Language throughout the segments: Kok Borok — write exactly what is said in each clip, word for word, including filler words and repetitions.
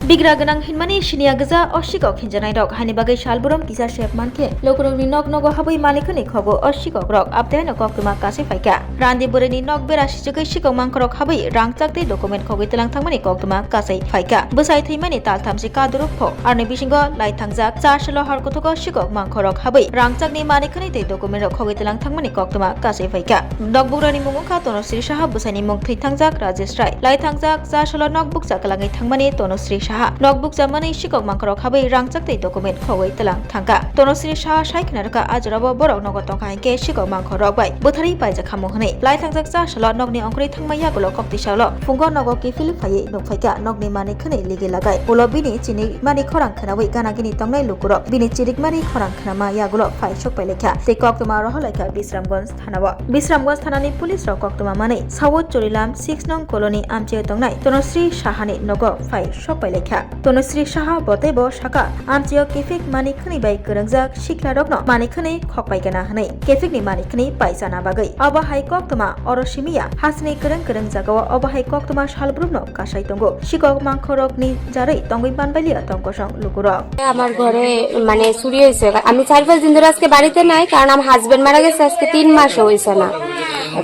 Bigra gwnang hinmani siniya gwja o sikok hinjaknairok, haini bagwi salbrum kisa sep mankhe lukurokni nok nogo habwi manikhwni khogo o sikokrok, abteno koktwma kasui phaikha. Randi bwrwini nok bera sichigwi sikok mangkhorok habwi rangchak tei document khogwi tlang thangmani koktwma kasui phaikha. Bwsai thwimani tal thamchi kaduruk pho, aroni bisingo lai thangjak cha salo har kuthugo sikok mangkhorok habwi rangchakni manikhwni tei document rok khogwi tlang thangmani koktwma kasui phaikha. Nokbugrani mung wngkha Tonosri Saha, bwsaini mung thwi thangjak Rajesh Rai, lai thangjak cha salo nok bukcha kwlangwi thangmani Tonosri Saha. Nok bukcha manwi sikok mangkhorok habwi rangchak tei document khogwi tlang thangkha. Tonosri Saha sai khna rwkha, a jorao borok nogo tongkha hinkhe sikok mangkhorok bai bwtharwi paijak khamu hwnwi. Lai thangjak cha salo nokni ongkhorwi thangma yagulo kok tisa ulo phungo nogo kiphil phaiwi nukphaikha, nokni manikhwni ligi lagai. Ulo bini chini mani khorang khwnawi gana gini tongnai lukurok bini chirikmani khorang khwnama yagulo phai sokpai laikha tei koktwma rohor laikha Bisramganj thanao. Bisramganj thanani police rok koktwma manwi South Chorilam six nong colony amchaio tongnai Tonosri Sahani nogo phai sokpai laikha. Tonosri Saha bo teibo sakha, amchaio kiphik manikhwni bai kwrwngjak siklarokno manikhwni khokpai gana hwnwi kiphikni manikhwni paisana bagwi. Abo hai koktwma oro simiya, hasini kwrwng kwrwng jagao obo hai koktwma salbrumno kasai tongo. Sikok mangkhorokni jarwi tongwi manbailiya tong kosong lukurok. আমার ঘরে মানে চুরি হয়েছে। আমি চার পাঁচ দিন ধরে আজকে বাড়িতে নাই, কারণ আমার হাজবেন্ড মারা গেছে আজকে তিন মাসও হয়েছে না।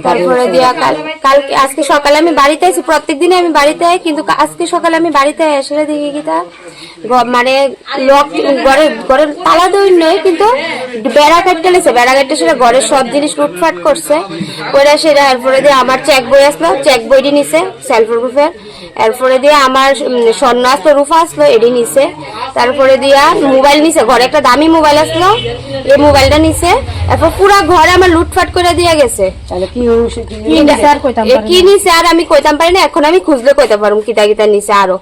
তারপরে দিয়া কাল কালকে আজকে সকালে আমি বাড়িতে আছি, প্রত্যেক দিনে আমি বাড়িতে আই, কিন্তু কা- আজকে সকালে আমি বাড়িতে এসে দেখি কিতা গ- মানে লক ঘরে ঘরের তালা দই নয়, কিন্তু বেড়া কাটতে লেছে, বেড়া কাটতে সেটা ঘরের সব জিনিস লুটফাট করছে। করে সেটা এরপরে দিয়ে আমার চেক বই আসলো, চেক বইটি নিছে সেলফ গ্রুপের। এরপরে দিয়ে আমার উম, স্বর্ণ আসলো, রূপা আসলো, এটি নিছে। তারপরে দিয়া মোবাইল নিছে, ঘরে একটা দামি মোবাইল আসলো, এই মোবাইলটা নিছে। এরপর পুরা ঘরে আমার লুটফাট করে দিয়ে গেছে। তাহলে কি হয়েছে, কি কি নিছে আর কইতাম এ, পারি কি না। নিছে আর আমি কইতাম পারি না, এখন আমি খুঁজলে কইতে পারবো কিতা কিতা নিছে আরো।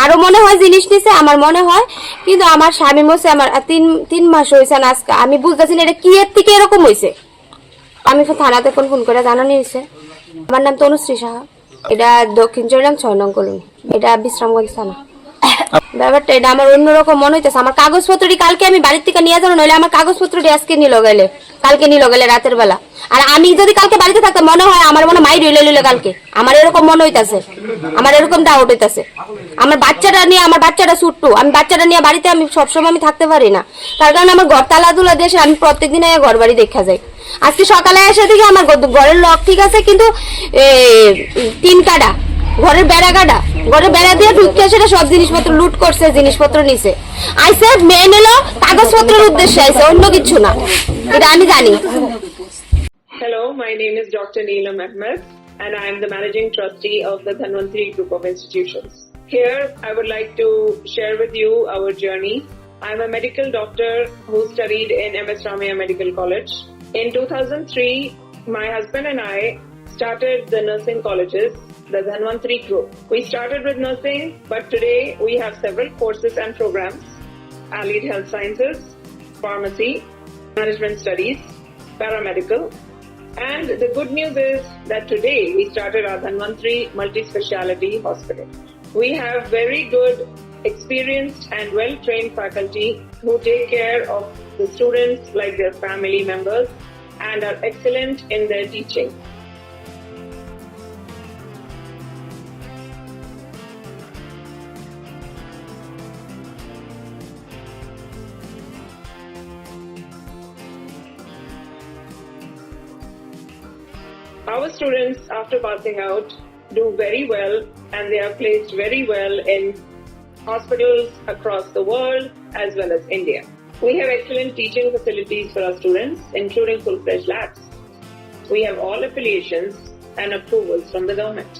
আরো মনে হয় জিনিস নিছে, আমার মনে হয়, কিন্তু আমার স্বামী মরছে, আমার আর তিন তিন মাস হয়েছে না আজকে। আমি বুঝতেছি না এটা কি এর থেকে এরকম হয়েছে। আমি তো থানাতে ফোন ফোন করে জানানি হয়েছে। আমার নাম তনুশ্রী সাহা। এটা দক্ষিণ চরিলাম ছয় নং কলোনি, এটা বিশ্রামগঞ্জ থানা। ব্যাপারটা এটা আমার অন্যরকম মনে হইতেছে। আমার কাগজপত্রটি কালকে আমি বাড়ির থেকে নিয়ে যাবো, নইলে আমার কাগজপত্রটি আজকে নিল গেলে, কালকে নিল গেলে রাতের বেলা। আর আমি যদি কালকে বাড়িতে থাকতাম, মনে হয় আমার মনে মাই রইলে লইলে কালকে। আমার এরকম মনে হইতাছে, আমার এরকম ডাউট হইতাছে। আমার বাচ্চাটা নিয়ে, আমার বাচ্চাটা ছোট্ট, আমি বাচ্চাটা নিয়ে বাড়িতে আমি সবসময় আমি থাকতে পারি না, তার কারণে আমার ঘর তালা তুলা দিয়ে আমি প্রত্যেকদিন আইয়া ঘর বাড়ি দেখা যাই। আজকে সকালে এসে দেখি আমার ঘ- ঘরের লক ঠিক আছে, কিন্তু এ, তিন কাটা ঘরের বেড়া কাটা, ঘরের বেড়া দিয়ে ঢুকতে সেটা সব জিনিসপত্র লুট করছে, জিনিসপত্র নিছে। আইসে মেন হলো কাগজপত্রের উদ্দেশ্যে আইসে, অন্য কিছু না, এটা আমি জানি। Hello, my name is Doctor Neelam Ahmed, and I am the Managing Trustee of the Dhanvantri Group of Institutions. Here, I would like to share with you our journey. I'm a medical doctor who studied in M S Ramaiah Medical College. In two thousand three, my husband and I started the nursing colleges, the Dhanvantri Group. We started with nursing, but today we have several courses and programs: allied health sciences, pharmacy, management studies, paramedical. And the good news is that today we started our Dhanvantri Multi-Speciality Hospital. We have very good, experienced and well-trained faculty who take care of the students like their family members and are excellent in their teaching. Our students, after passing out, do very well and they are placed very well in hospitals across the world as well as India. We have excellent teaching facilities for our students, including full-fledged labs. We have all affiliations and approvals from the government.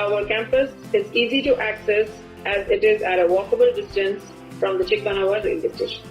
Our campus is easy to access as it is at a walkable distance from the Chikmanawa railway station.